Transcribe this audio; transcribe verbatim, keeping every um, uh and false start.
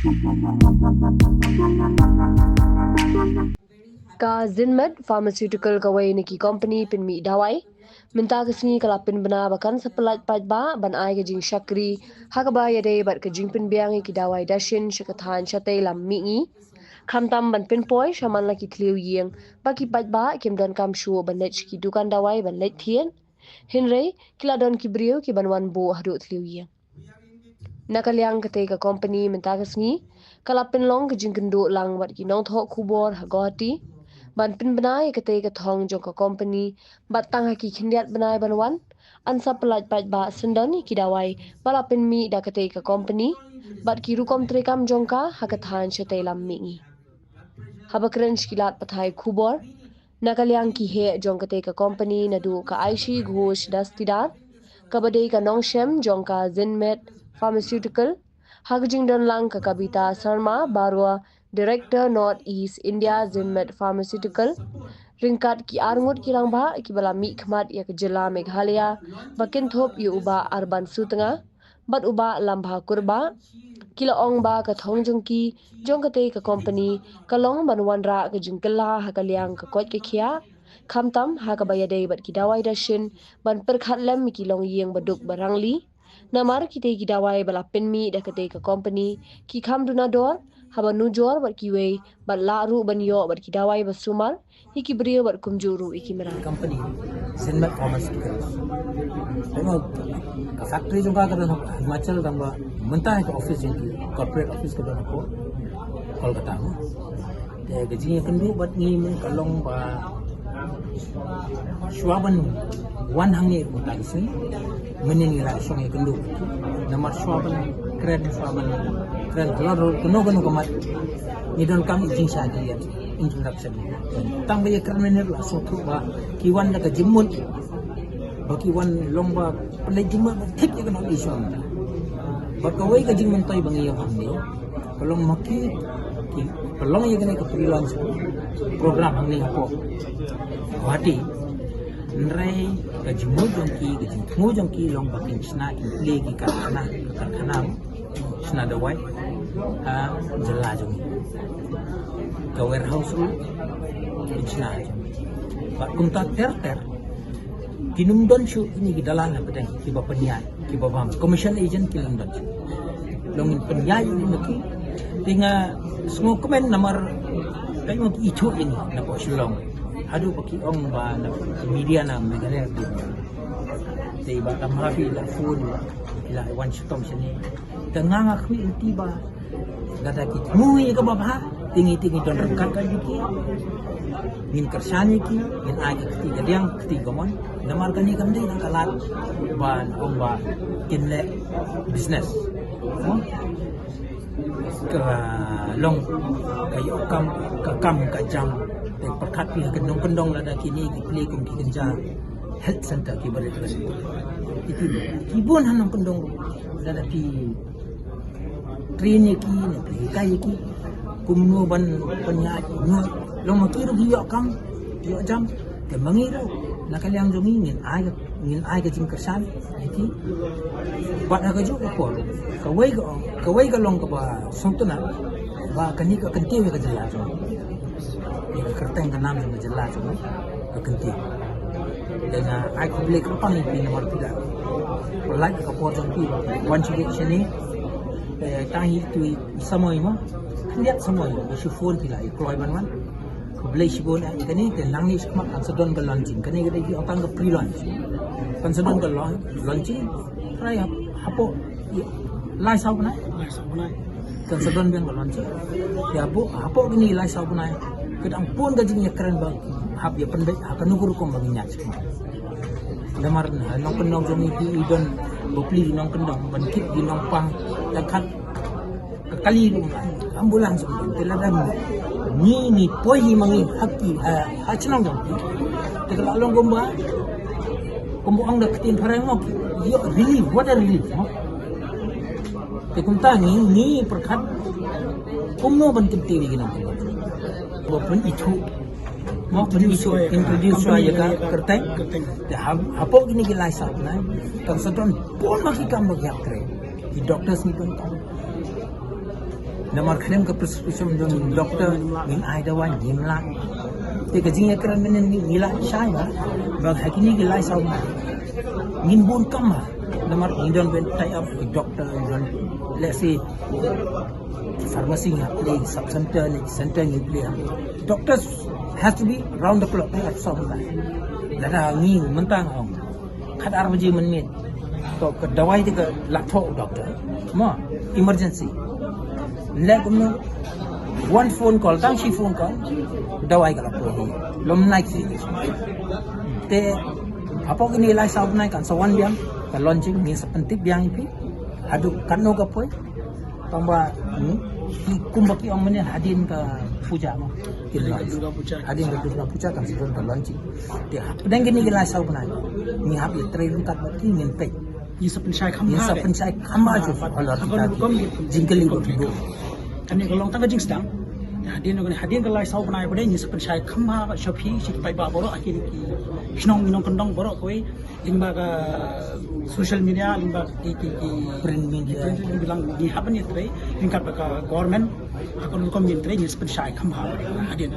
Ka Zinmed Pharmaceutical, kawei na ki company pynmih dawai, mynta ka sngi ka la pynbna ba kan sa pyllait paidbah ban ai ka jingshakri ha kaba ïadei bad ka jingpynbiang ïa ki dawai dashin sha ka thaiñ shatei lam mihngi, khamtam ban pynpoi sha man la ki thliew ïing ba ki paidbah kim donkam shuh ban leit sha ki dukan dawai ban leit thied. Hynrei ki la don ki briew ki ban wan buh haduh thliew ïing. Na ka liang katei ka company, mynta ka sngi ka la pynlong ka jingkynduh lang bad ki nongthoh khubor ha Guwahati ban pynbna ïa katei ka thong jong ka company, bad tang ha ki khyndiat bnai ban wan, yn sa pyllait paidbah syndon ïa ki dawai ba la pynmih da katei ka company bad ki rukom treikam jong ka ha ka thaiñ shatei lam mihngi. Haba kren sha ki lad pathai khubor, na ka liang ki heh jong katei ka company, naduh ka Aishi Ghosh Dastidar, kaba dei ka nongshem jong ka Zinmed Pharmaceutical, ha ka jingdon lang ka Kabita Sharma Barua, Director North East India Zinmed Pharmaceutical, ryngkat ki arngut ki rangbah kiba la mihkhmat ïa ka jylla Meghalaya ba kynthup ïa u Bah Arban Sutnga bad u Bah Lambha Kurbah, ki la ong ba ka thong jong ki, jong katei ka company, ka long ban wanrah ka jingkylla ha ka liang ka koit ka khiah, khamtam ha kaba ïadei bad ki dawai dashin ban pyrkhat lem ïa ki longïing baduk barangli. Namar kitei ki dawai ba la pynmih da katei ka company ki kham duna dor haba nujor bad kiwei, bad lah ruh ban ïoh bad ki dawai ba sumar ïa ki briew bad kumjuh ruh ïa ki mrad. Company Zinmed Pharmaceuticals. Tengok ka factory jong ka ka don ha Himachal, tang ba mynta ka office jong ki, corporate office ka don ha Kolkata mo. Te ka jingïakynduh bad ngi mo ka long ba shuwa ban wan hangne mynta ka sngi, mynnin ngi la shong ïakynduh. Namar shuwa ban kren, shuwa ban kren halor kano kano ka mat, ngi donkam i jingshah ïa introduction. Tang ba ïakren mynnin la sngewthuh ba ki wan da ka jingmut ba ki wan long ba pynleit jingmut ba thik ïa kano i shuwa mynta. Bad kawei ka jingmyntoi ba ngi ïoh hangne ka long ma ki, ki pynlong ïa kane ka pre-launch program hangne hapoh Guwahati. Hynrei ka jingmut jong ki, ka jingthmu jong ki long ba kin shna, kin plie ki karkhana, ka karkhana shna dawai ha jylla jong ngi. Ka warehouse ruh kin shna. Bad kumta ter ter, kin ym don shuh kine ki dalal hapdeng kiba pynïaid, kiba bam commission agent, kin ym don shuh. Long ngin pynïaid ïa ki. Te nga sngewkmen namar ka ïoh ki ithuh ïa ngi napoh Shillong. Haduh ba ki ong ba na media na Meghalaya. Te ba tam ha phi la phone, phi la wan shitom shane. Te nga nga khmih lynti ba lada ki thmu ïa kaba bha, te ngi, te ngi don ryngkat ka ïa ki. Ngin kyrshan ïa ki, ngin ai ka kti kadiang, kti kamon. Namar kane kam dei ka lad ban ong ba kin leh business. Ka long ka ïoh kam, ka kam ka jam. Te pyrkhat phi ha ka nongkyndong lada kine ki plie kum ki kynja health center kiba rit. Ki bun ha nongkyndong lada ki train ïa ki, ne phi hikai ïa ki kumno ban pynïaid, kumno long ma ki ruh ki ïoh kam, ïoh jam. Te ma ngi ruh na ka liang jong ngi ngin ai, ngin ai ka jingkyrshan ïa ki. Bad ha kajuh ka por, kawei ka, kawei ka long kaba sngewtynnat ba kane ka kyntiew ïa ka jylla jong ngi, ïa ka kyrteng ka nam jong ka jylla jong ngi. Ka kyntiew. Te nga ai khublei kyrpang ïa phi namar phi la pynlait ka por jong phi ba wan sha shane. Te tang hi tu i samoi mo, khyndiat samoi mo, shu phone phi la ïa kloi ban wan. Khublei shibun ïa kane. Te nangne shakhmat kan sa don ka launching. Kane ka dei ki ong tang ka pre-launch. Kan sa don ka launch, launching. Trai hap-, hapoh, ïa, lai saw bnai. Lai saw bnai. Kan sa don biang ka launching. Ïa, hapoh, hapoh kine lai saw bnai, ka dang bun ka jingïakren ba hap ïa pynbeit ha kano ka rukom ba ngin ïaid. Namar ha nongkyndong jong ngi ki i don bapli nongkyndong, ban kit ki nongpang, tang kat ka kali ruh ambulance ruh. Te lada ngi, ngi poi hi ma ngi ha ki, ha, ha chnong jong ki, te ka la long kumba, kumba ong da ka ktien phareng mo, ïoh relief, what a relief mo. Te kumta ngi, ngi pyrkhat kumno ban kyntiew ïa ki nongkyndong. Ba pynithuh, mo, pynithuh, introduce shuwa ïa ka kyrteng. Te ha, hapoh kine ki lai saw bnai kan sa don bun ma ki kam ba ki hap trei. Ki doctors ngi pyndonkam. Namar khlem ka prescription jong doctor ngin ai dawai ngim lah. Te ka jingïakren mynnin ngi lah shai ba ba ha kine ki lai saw bnai ngin bun kam ba. Namar ngi don ban tie up with doctor, ngi don, let's say, pharmacy ngi hap plie, sub center ne center ngi plie. Doctors has to be round the clock, eh, at saw bnai. Lada ngi mynta nga ong khat ar baje mynmiet, to ka dawai te ka la thoh doctor. Mo, emergency. Leh kumno, one phone call, tang shi phone call, dawai ka la poi. Lum nai ki. Te hapoh kine lai saw bnai kan sa wan biang ka launching, ngin sa pyntip biang ïa phi haduh katno ka poi. Tang ba, hmm, ki kumba ki ong mynne, hadien ka puja mo. Ki launch. Hadien ka Durga Puja kan sa don ka launching. Te hapdeng kine ki lai saw bnai ngi hap ïatrei ryngkat bad ki, ngin peit. Ngin sa pynshai kham bha. Ngin sa pynshai kham bha shuh halor kita ki jingkylli ba ki buh. Kane ka long tang ka jingsdang. Hadien, hadien ka lai saw bnai ba dei ngin sa pynshai kham bha sha phi, sha ki paidbah baroh, ha ki shnong, nongkyndong baroh kawei, lyngba ka social media, lyngba ki, ki, ki print media. Print media bilang ngi hap ban ïatrei ryngkat bad ka government. Ha ka rukom ïatrei ngin sa pynshai kham bha hadien.